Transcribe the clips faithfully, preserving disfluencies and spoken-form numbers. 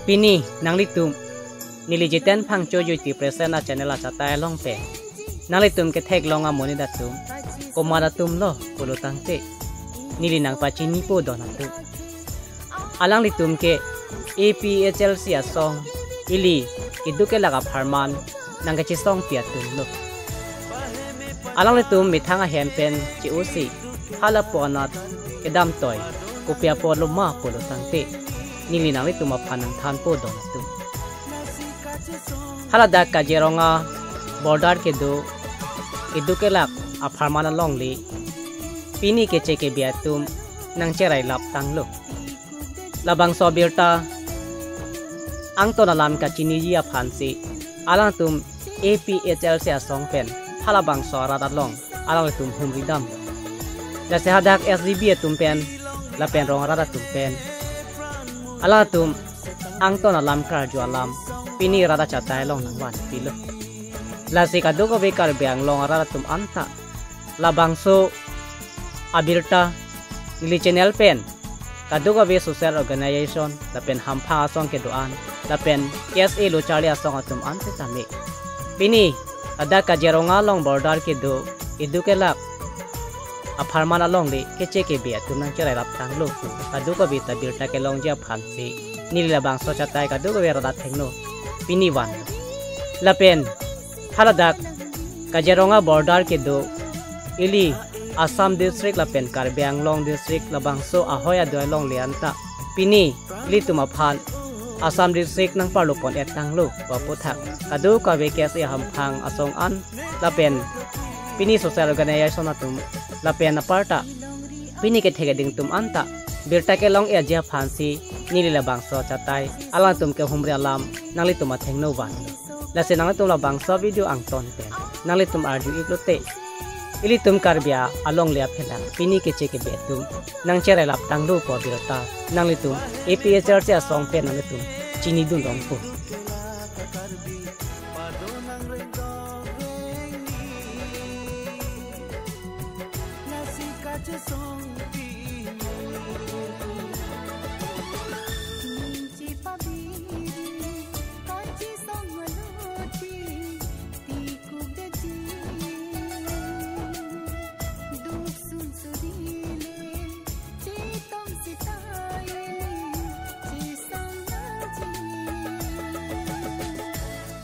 Pini nanglitum neli Jiten Phangcho Yoiti Present a channel achatai along pen nanglitum ketheklong amonit atum komat atumlo pulo tangte, neli nangpachinipo don atum. Alanglitum ke A P H L C asong ili keduk kelak apharman nangkachesongpi atumlo. Alanglitum methang ahem pen che-osi halapu anat kedamtoi kopi apotlo ma pulo tangte, neli nanglitum aphan nangthanpo don atum. Haladak Kaziranga border kedo keduk kelak apharman alongle pini keche kebi atum nangcherai laptanglo. Labangso abirta angton alam kachiniji aphansi alangtum A P H L C asong pen halabangso arat along alangtum humridam. Lasi hadak S G B atum pen lapen rong arat atum pen alangtum angton alam karju alam pini rat achatai along nangvanpilo. Lasi kadokave Karbi Anglong arat atum anta labangso abirta neli channel pen kadokave social organization lapen hamphang asong kedo-an lapen K S A lo charli asong atum ante tame pini ladak Kaziranga along border kedo keduk kelak apharman alongle keche kebi atum nangcherai laptanglo pu kadokave ta birta kelongji aphansi neli labangso achatai kadokave rat athengno pini van. Lapen haladak Kaziranga border kedo ili Assam district lapen Karbi Anglong district labangso ahoi adoi alongle anta pini ilitum aphan Assam district nangparlopon-et tanglo pu aputhak kadokave K S A hamphang asong an lapen pini social organization atum lapen aparta pini kethek ading atum anta birta kelong-etji aphansi neli labangso achatai alangtum kehumri alam nanglitum athengno van. Lasi nanglitum labangso video angton pen nanglitum arju-iklote, ilitum Karbi alongle aphelang pini keche kebi atum nangcherai laptanglo pu abirta nanglitum A P H L C asong pen nanglitum chinidun longpo.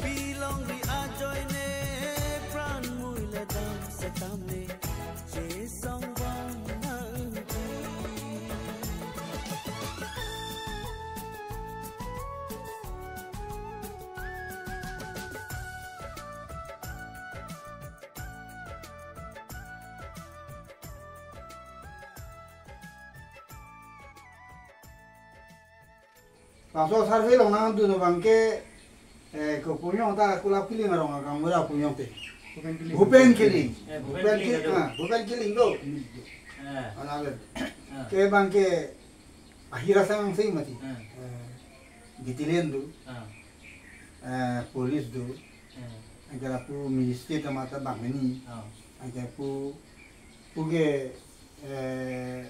Pilongri ajoine pran muiledam setame chesong bang nangji. Laso survey along nangdun abang ke, eh, ko Punyong ta Kulap Kiling arong akam mura Punyong te. Bhupen Kiling. Bhupen Kiling. Eh, Bhupen Bhupen Kiling Kiling, ado. Ah, Bhupen Kiling do. Eh. Ana le. Ah. Ke abang ke ahira sang sing mati. Ah. Eh, battalion do. Ah. Eh, police do. Ah. Anke lapu ministry ta mata bang ini. Ah. Anke lapu, pu ke, eh,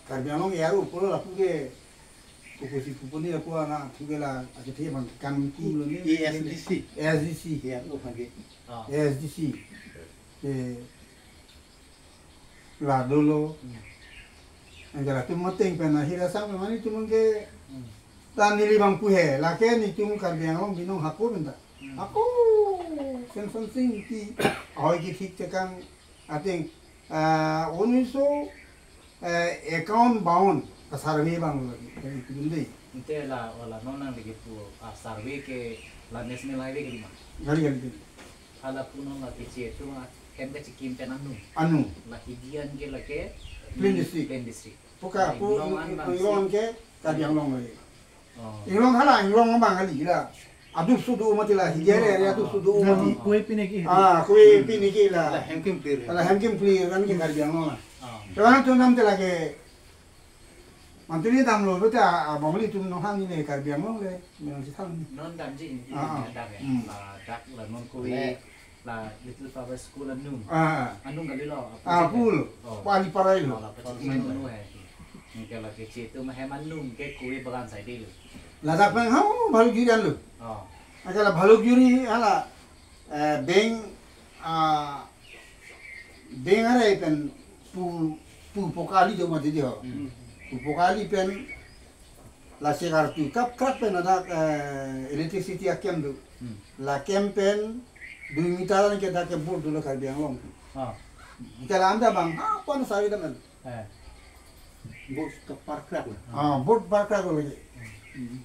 Karbi Anglong A R O pulo lapu ke kokosi pupuni lapu anat thu ke la akethe abang ke kan pulo ni. A S D C. A S D C. A R O abang ke. Ah. A S D C. Ke la dolo. Hmm. Anke latum mateng pen ahira sang mane tum ke. Hmm. Ta neli abang pu he, lake netum Karbi Anglong binong hako pen ta. Hmm. Hako, Semson Sing ti, ahoi kethik chekang, ating, ah, oniso, eh, account bound, ka survey abang lagi, lagi kudum dei. Ante la, wala non nangli kepu, ah, survey ke la National Highway kali ma? Kali, kali, kali. Hala pu non la keche atum ahem kachikim pen anung. Anung. La hidian ke lake Plain District. Plain District. Puka, pu, Inglong an bang Inglong si. Ke, Karbi Anglong lagi. Oh. Inglong hala, Inglong abang kali la. Adup sudu mati la, hijai le, adup sudu mati. Kue pini ke. Ah, kue pini ke la. La hem kim plir. La hem kim plir kan ke Karbi Anglong la. Oh. Tewan tu nam te lake. Mantri damlo, bete abang li tum nonghang ni le Karbi Anglong le, menang si thang ni. Non damji ini, ah, ah, dak ya. Hmm. La dak la non kue. Le. La Little Flower School anung. Ah. Anung kali lo, ah, pulo. Oh. Pali parai lo. Oh, la pachisi anung he. Anke la keche atum ahem anung ke kue bagan sai dei lo. Ladak pen ha bhaluk juri anlo. Oh. Akala bhaluk juri hala, eh, beng, ah, beng arai pen pu, pu pokali do mati di ho. Hmm. Pu pokali pen la sekar tu kap kap pen ada, eh, electricity akem do. Hmm. La kem pen dui meter an ke dak ke board do lo Karbi Anglong. Ah. Akala anda bang, ha, pon sari dan. Eh. Board kepar krak lah. Ah, board par krak lagi. Hmm.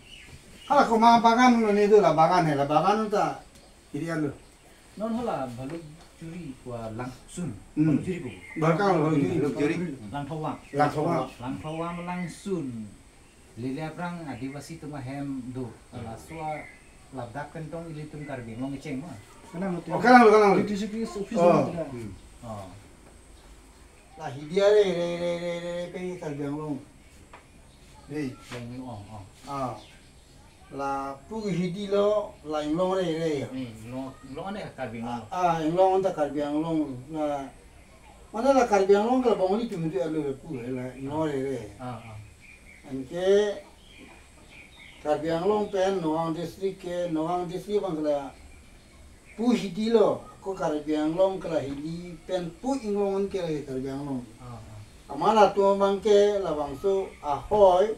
Hala koma bagan lo ni do la bagan he la bagan ta. Iri alo. Non hala bhaluk juri kua langsun. Hmm. Bhaluk juri ko. Barkang bhaluk juri. Bhaluk juri. Langthowam. Langthowam. Langthowam langsun. Lele aphrang Adivasi atum ahem do. Laso ladak kentong ilitum Karbi Anglong kecheng ma. Kalang lo, kalang lo, kalang lo. District office Oh. lo, kalang. Hmm. Oh. La hidi are re re re re re pe Karbi Anglong. Re. Long, oh, oh. Ah. La pu hidi lo la inglong re re. Hmm, long, long ane Karbi Anglong. Ah, ah, inglong anta Karbi Anglong. La mana la Karbi Anglong ke la Bongali atum tu alo pu la inglong re re. Ah, ah. Anke Karbi Anglong pen Nagaon district ke, Nagaon district bang ke la pu hidi lo, ko Karbi Anglong ke la hidi pen pu inglong an ke la Karbi Anglong. Ah, ah. Amat atum bang ke labangso ahoi,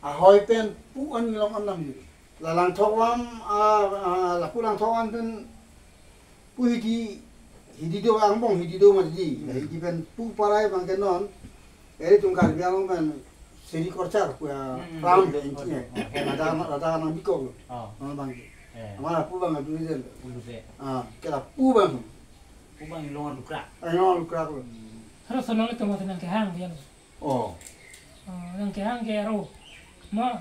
ahoi pen pu an inglong an nam hidi. La Langthowam, ah, ah, la pu Langthowam pen pu hidi, hidi do angbong hidi do mati di. Hmm. Hidi pen pu parai bang ke non. Eri tum Karbi Anglong pen sericulture pu ya Hmm. ram de inti ya. Oh, oh. Ada ada nang bikok lo. Oh. Nang bang ke. Eh. Amat pu bang dulu de. Dulu de. Ah, ke la pu bang. Pu bang inglong lukrak. Ah, inglong lukrak lo. Hmm. Haro sonong le tong nang kehang biang. Oh. Oh, nang kehang ke aro. Ma,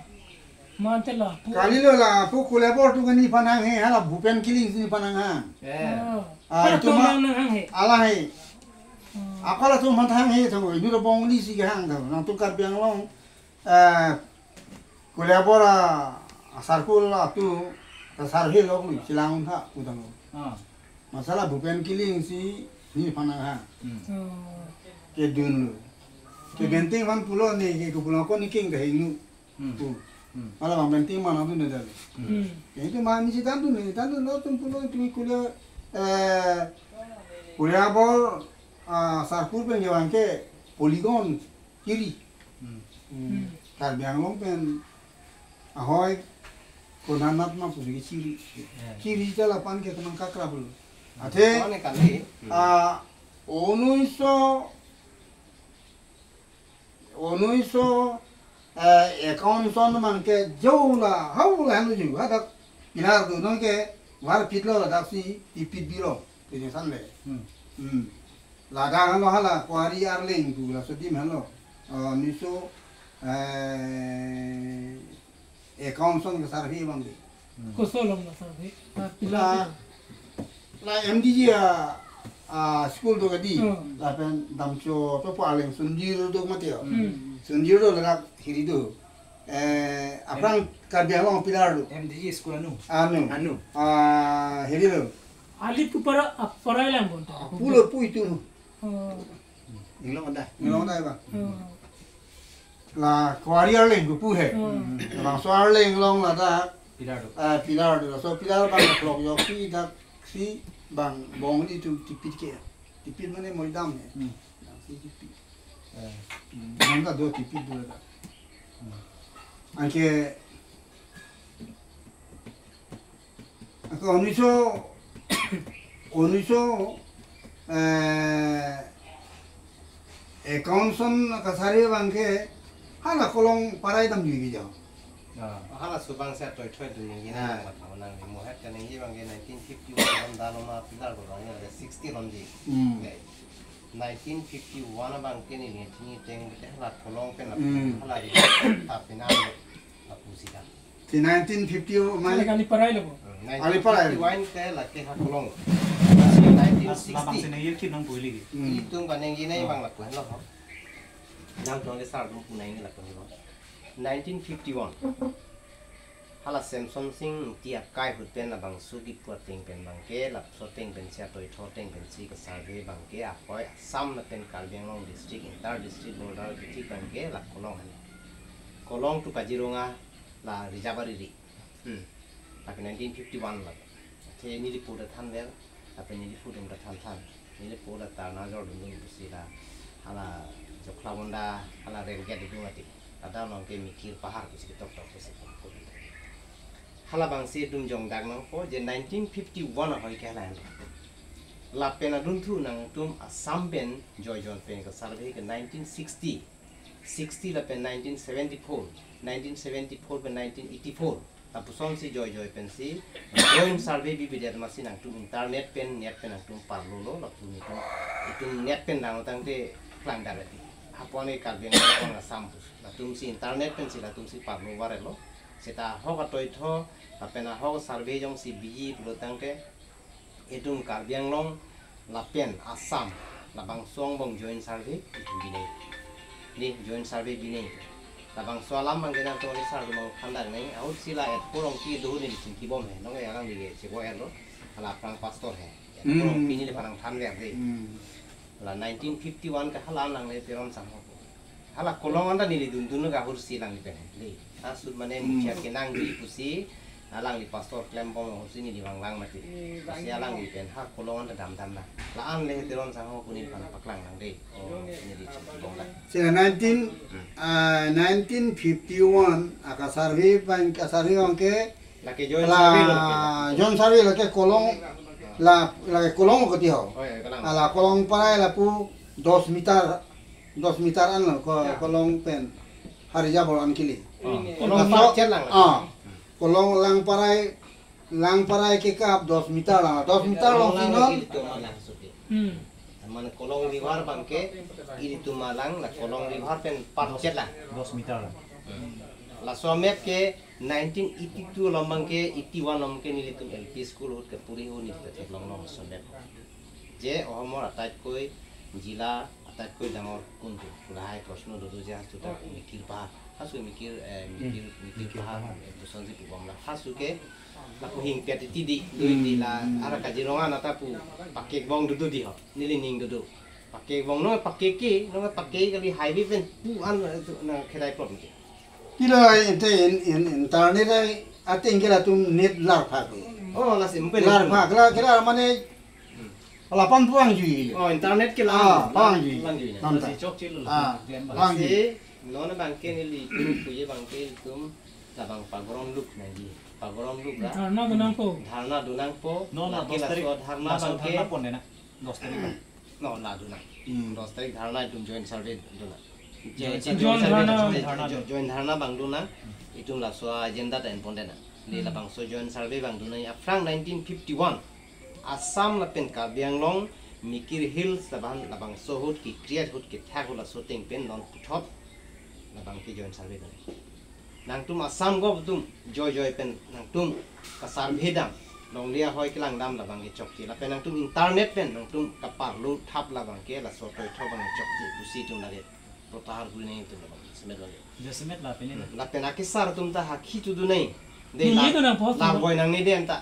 ma ante la pu. Kali lo la pu Kolabor atum ke nephan hanghe, hala Bhupen Killing si nephan hanghang. Eh. Oh. Ah, hala itu ma, nang hanghe. Ala he. Oh. Akala atum aphan hanghe thang, inut Bongali si kehang thang. Nangtum Karbi Anglong, eh, Kolabor a, a circle atum, ta survey lo kuli, chelang tha, utang lo. Ah. Masala Bhupen Killing si nephan hanghang. Hmm. Oh. Kedun lo. Ke Hmm. Benting aphan pulo ne, ke pulo ko ne king ke hinu. Hmm. Pu. Hmm. Mala bang Benting mana tu ne dali. Hmm. Hmm. Ke itu mana si tantu ne, tantu lo tum pulo tu kuliah, eh, Kolabor, ah, circle pen jawang ke polygon kiri. Hmm. Hmm. Hmm. Karbi Anglong pen ahoi konat ma pu ke chiri. Eh. Chiri ta lapu an ke kemang kakrap lo. Hmm. Athe, Kone kali. Hmm. ah, unniso, unniso, eh, ekaun son bang ke jo la, hau la hanu ju, hadak pilar do non ke, var pit lo ladak si, ipit bilo. Pini san le. Hmm. Hmm. Ladak lo hala Kuari Arleng pu laso adim lo. Oh, unniso, eh, ekaun son ke survey bang ke. Hmm. Koso along la survey. Ah, La, pilar. La M D G a, a school do ke di. Hmm. Lapen damcho pe pu Arleng Sunjir do mati ya. Hmm. Sunjir do ladak hiri do. Eh, aphrang Karbi Anglong pilar do. M D G school anu. Anu. Anu. Ah, hiri lo. Ali pu para, ah, para lang bon. Ah, pulo pu itu. Oh. Inglong anda. Inglong anda ba. Oh. La Kuari Arleng pu he. Oh. Labangso Arleng along ladak. Pilar do. Ah, pilar do. So pilar bang klok yok si dak si bang Bongali atum tipit ke. Tipit mane moidam he. Hmm. Dak si tipit. Eh. Hmm. Nang ta do tipit do ladak. Hmm. Anke Ako unniso, unniso, eh, ekaun son ka survey bang ke, hala Kolong parai damji ke jo. Ah. Hala subang se toithoi dun ningje Ah. nang matha nang ni mohet ka ningje bang ke nineteen fifty-one ron dalo ma pilar ko bang ke sixty ron di. Hmm. Okay. Nineteen fifty-one bang ke ni ni tini teng ke hala Kolong ke na Hmm. hala di tapi na lapu sida. Si nineteen fifty Kali mane kali parai lo bo. Hmm, Ali parai. nineteen fifty-one ke lake ha Kolong. Si Labang nineteen sixty. sene ye ki nang boili ki. Hmm. Itum kaneng gina Hmm. bang lapu lo ho. Nang tong ke sar dum punai ni lapu lo. Nineteen fifty-one. Hala Semson Sing Ingti akai ahut pen labangso kipu ateng pen bang ke, lapuson ateng pen si atoitho ateng pen si ke survey bang ke, ahoi Assam lapen Karbi Anglong district, inter district border kithi bang ke, la Kolong hali. Kolong to Kaziranga, La Rijabari ri. Hmm. Lapen nineteen fifty-one la. Athe neli po ta thanver, lapen neli po dum ta thanthan. Neli po la dharna jordun dun pusi la. Hala Jakhla Banda, hala rail gate dun ati. Ladak along ke Mikir Pahar pusi ketok tok pusi. Halabangsi dum jongdak nangpo je nineteen fifty-one ahoi ke hala. Lapen adunthu nangtum Assam pen joijoi pen ke survey ke nineteen sixty, sixty lapen nineteen seventy-four, nineteen seventy-four pen nineteen eighty-four. Lapusonsi joijoi pensi joint survey bibidet masi nangtum internet pen, net pen nangtum parlolo, lapu nelitum, itum net pen dang tangte klangdak ati. Hapon e Karbi Anglong Assam pus. Latumsi internet pensi latumsi parlo varelo. Seta ahok atoitho, lapen ahok survey jongsi biji pulo tangte, itum Karbi Anglong lapen Assam labangso angbong joint survey itum binong. Ni joint survey binong. Labangso alam abang ke nangtum akesar atum aphan thandak nang. Ahut si la et porong ki dohu neli chingkibom he. Nonke alangli ke chebo erlo. Hala aphrang pastor he. Et porong Hmm. ki neliphan nangthanver de. Hmm. La nineteen fifty-one ke hala nangli Teron Sangho. Hala Kolong anta neli dundun ka ahut si alangli pen. Dei. Asut mane Hmm. mukhya kenangji pusi alangli pastor klembom ahut si neli vanglang mati. Hmm, Pasi vanglang. Alangli pen ha Kolong anta damdam na. La-an le Teron Sangho pu neliphan paklang nang dei. Oh, neli chingkibom la. Sila nineteen, Hmm. ah, nineteen fifty-one aka survey pen ka survey abang ke Lake joint la survey lo ke. Joint survey lake Kolong la, lake Kolong lo kati ho. Oh, ya, Kolong. Ala Kolong parai lapu dos meter, dos meter an lo ko, Ya. Kolong pen Harijabol an kili. Oh, Kolong Laso, parchet lang. Ah, Kolong lang parai, lang parai ke kap dos meter lang, dos meter along si non. Ilitum alang suti. Hmm. Mane Kolong River abang ke ilitum alang la Kolong River pen parchet lang. Dos meter lang. Hmm. Laso map ke nineteen eighty-two along abang ke, eighty-one along ke nelitum L P school ahut kepuri ahut neli theklong long sondet. Je ohomor atatkoi jila atatkoi dangor kuntu. Lahai prosno dodo je hasu ta Mikir Pahar. Hasu Mikir, eh, Mikir, Hmm. Mikir Mikir Pahar, Pahar. Eh, pusonsi pubom la. Hasu ke lapu hingpet iti di, dui di la, Hmm. ara Kaziranga nata pu pakek bong dodo di ho. Neli ning dodo. Pakek bong no pakek ke, no pakek kali highway pen pu an, eh, na khedai plot ke. Kilo ente in, in, internet ai ating ke latum net larphak. Oh, lasi mungkin Larphak la kila mane Hmm. lapan puang jui. Oh, internet ke Ah, lang, puang lang, jui. lang jui na. Nonta. Lasi chokche lo, Ah, klem ba. puang jui. Lasi non abang ke nelitum puye abang ke itum labang pagrom luk nangji. Pagrom luk la. Dharna do nangpo. Dharna do nangpo. No, no, Lake dos tarik. laso dharna Laso abang ke dharna pon de na. Dos tarik. No, la do nang. Hmm. Dos tarik dharna itum joint survey do nang. Joint Joint survey. dharna. Joint dharna. Jo-, joint dharna abang do nang. Itum laso agenda ta enpon de nang. Di Hmm. labangso joint survey abang do nang aphrang nineteen fifty-one. Assam lapen Karbi Anglong, Mikir Hills labang, labangso ahut kekreat ahut kethak ahut laso ateng pen non puthot labang ke joint survey do nang. Nangtum Assam govt atum joijoi pen nangtum ka survey dam, longle ahoi kelang dam labang ke chokche. Lapen nangtum internet pen nangtum kaparlo thap labang ke laso atoitho abang chokche pusi itum lake protahar kuri nangji itum labang semet abang ke. Jasemet la pini la. Hmm. Lapen akesar atum ta hakhi tu do nang. Dei Ningje la, tu nang post la nang. boi nangne dei anta.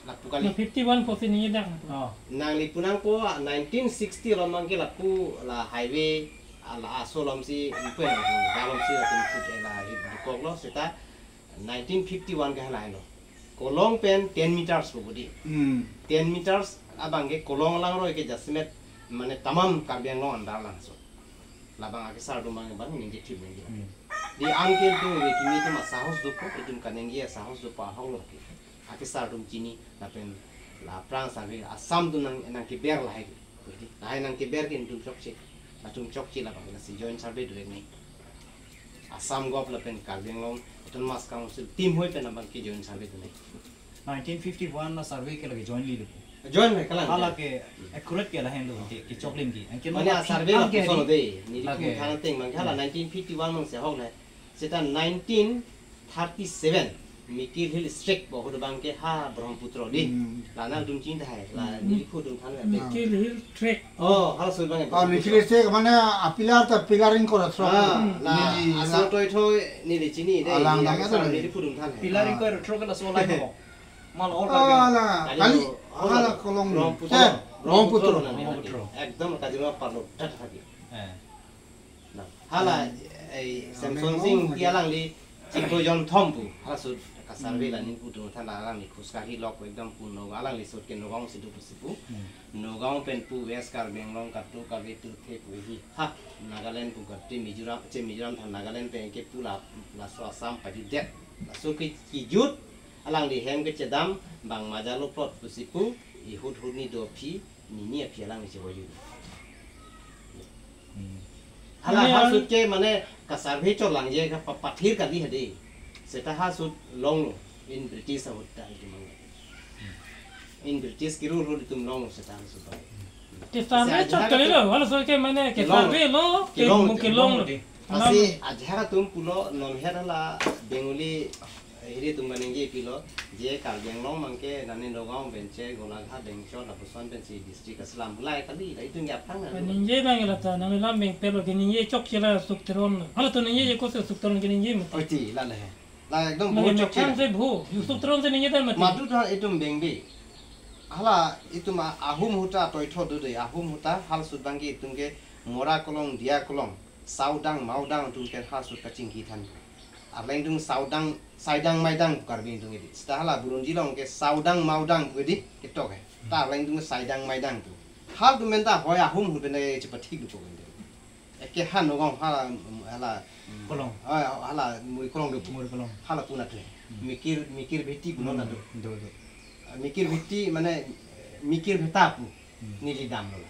Lapu kali. Na fifty-one fourteen ni dak. Oh. Nangli pu nangpo, ah, nineteen sixty along abang ke lapu la highway, ah, la aso along si, mpe nang, dalom si latum put, eh, la hi dukok lo, seta nineteen fifty-one ke halai lo. Kolong pen ten meters pu budi. Hmm. Ten meters abang ke Kolong alangroi ke jasemet mane tamam Karbi Anglong andar langso. Labang akesar atum abang, abang ningje thip ningje. Hmm. Di anke itum kimi atum asahos dopo, itum kaningje asahos dopo ahok lo ke. Akesar atum chini, lapen la aphrang survey Assam atum nang, nangkeber lahai ke. Lahai nangkeber ke itum chokche. Latum chokche labang lasi joint survey do nang. Assam govt lapen Karbi Anglong Autonomous Council team ahoi pen abang ke joint survey do nang. Nineteen fifty-one la survey ke lake jointly dopo. Joint le kalang. Hala ke accurate ke lahenlo ke, kechoklim ke. Anke Mane no a survey anke lapuson di. Lo dei. Neli Lake. Pu than ateng abang ke hala Hmm. nineteen fifty-one along si ahok le. Seta nineteen thirty-seven Mikir Hill Tracts pu ahut abang ke ha Brahmaputra di. Hmm. La nangtum chini tahai. La Hmm. neli pu atum than le. Mikir Hill Tracts. Oh, halaso abang ke. Oh, Brahmaputra. Mikir Hill Tracts mane a pillar ta pillar ingkoi ra throk. Ah, Hmm. la Neli aso la atoitho neli chini dei. Alang Neli dang akesar ata neli pu atum than le. Pillar Ah. ingkoi ra throk ke laso line mo. Mal all Ah, Karbi. La, Kali kali, lo, hala Kolong. Brahmaputra. Eh, Brahmaputra. Brahmaputra. Ekdom Kaziranga parlo dat hadi. Eh. Nah, hala, Hmm. eh, Samson Singh Brahmaputra. Alangli Sitpo jonthom pu, halaso ka survey Hmm. la ningpu tum than alangli khus karhi lok ekdom pu Nagaon, alangli sut ke Nagaon si do pusi pu. Hmm. Nagaon pen pu West Karbi Anglong katu kabe tu the pu hi. Ha, Nagaland pu kati Mizoram, che Mizoram than Nagaland pen ke pu la, laso Assam pajudet. Laso ke kijut, alangli hem kechedam, bang majalo plot pusi pu, ihut hut ni do aphi, nini aphi alangli chevoi jut. Hmm. Hala Mane hal ang- sut ke mane ka survey cholangje ka pa-, pathir kali hadi. Seta ha sut longlo in British ahut ta itum mang. In British kirul hul itum longlo seta ha sut. Ke survey Kasi chot ajahak kali atum lo, hal sut ke mane ke Kelong. survey lo, ke Kelong. mung kelong lo. Kelong. Asi ajahak atum pulo non her hala Bengali hiri atum kaningje pilo, je Karbi Anglong abang ke nani Nagaon pen che Golaghat pen chot lapuson pensi district aslam bulai kali la itum ke aphrang na. Ningje abang la ta, nang lam beng pelo ke ningje chok chela suk teron lo. Hala to ningje je ko se suk teron ke ningje mo. Oi ti, la le. La ekdom Mane bhur chok methang chela. se bhu, yu suk teron se ningje ta mati. Madu ta itum bengbe. Hala itum a-, ahum ahut ta toitho do de, ahum ahut ta hal sut abang ke itum ke Mora Kolong, Dia Kolong, Saudang, Maudang atum ke hal sut kachingki than. Arleng dung Saudang, Saidang, Maidang pu Karbi atum ke di. Seta hala Burunji along ke Saudang, Maudang pu di, ketok ke. Ta arleng dung Saidang, Maidang tu. Hal tu menta hoi ahum ahut pen chepathik do ko ende. Eke ha Nagaon hala, hala, Kolong. ah, hala Muri Kolong do pu. Muri Kolong. Hala pu na kle. Hmm. Mikir, Mikir Bheti pu non Hmm, adu. do, do. Mikir Bheti mane Mikir Bheta pu. Hmm. Neli damlo la.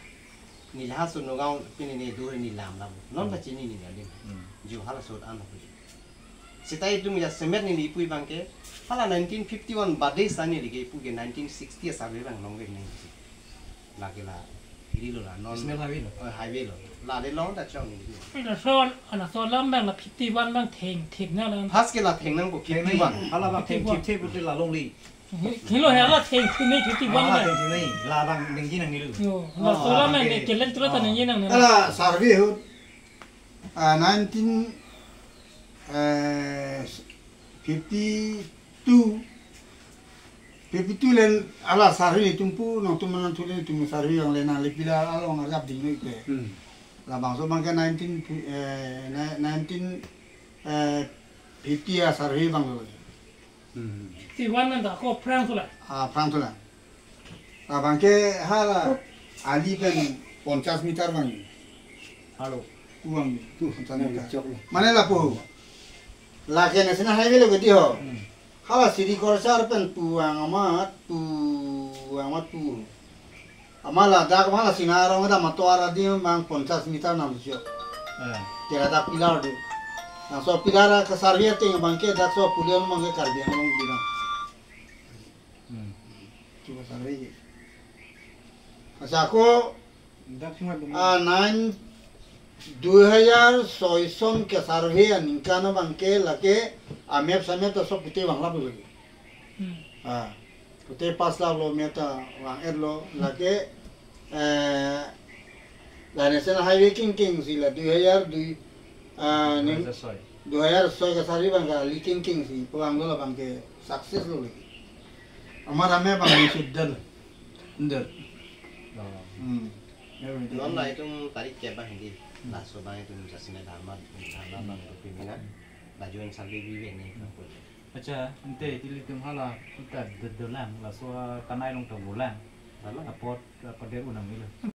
Neli ha sut Nagaon pini ne do neli lam lam. Non Hmm. ta chini neli adim. Hmm. Ju hala sut an pu. Seta itum jasemet neli pu abang ke. Hala nineteen fifty-one bade sa neli ke pu ke nineteen sixty a survey abang longvek neli. Lake la. Iri lo la. Non National highway lo. Oh, highway lo. La de long ta chong neli. Laso, laso alam abang la fifty-one abang theng, theng na la. First ke la theng nangpo Theng nai, fifty-one. Hala abang theng Fifty-one. thip thip pute la longri. Helo he hala theng theng nai fifty-one Hala nai. theng thip nai, la abang ningje nangnelo. Yo, Oh, laso alam abang nang ke. ke kelen tula ta Oh. ningje nangne. Hala survey ahut, ah, nineteen, eh, fifty-two, fifty-two len hala survey itum pu nangtum nangthu le itum survey yang le nang le pila along arjap ding noi ke. Hmm. Labangso abang ke nineteen, eh, ni-, nineteen, eh, fifty a survey abang lo. Hmm. Si wan nang da ko phrang sula. Ah, phrang sula. Labang ke hala ali pen ponchas meter abang. Halo. Uang tu ponchas meter. Chok lo. Mane lapu. Lake national highway lo ke di ho. Hmm. Hala Siri Korsar pen puang amat, puang amat pu. Ama ladak ama la Sina arong da mato ara di mang ponchas meter nam sio. Eh. Tera da pilar di. Laso pilar ka survey ateng abang ke dak so pulian abang ke Karbi Anglong di na. Hmm. Coba survey ke. Asa ko Dak sima dum. Ah, nine, dui hajar soi son ke survey aningkan abang ke lake amep samep to sok pute bang lapu lagi. Hmm. Ah, pute pas la lo meta bang et lo lake, eh, la national highway king king si la dui hajar dui, ah, ning, Dui hajar soi. dui hajar soi ka survey abang kali king king si puang lo la abang ke success lo lagi. Amar ame abang ni sudal. Ndel. Oh. Hmm. Ya, betul. Non la itum tarik ke abang hindi. Hmm. Laso abang itum jasine dharma, dharma Hmm. abang itum pimpinan. Lajuan survey bibe ni Hmm. kapul. Acha, ante tili itum hala kita de-, dolang, laso kanai long tong bulang. Dharma? Apot, apa der unang ilo.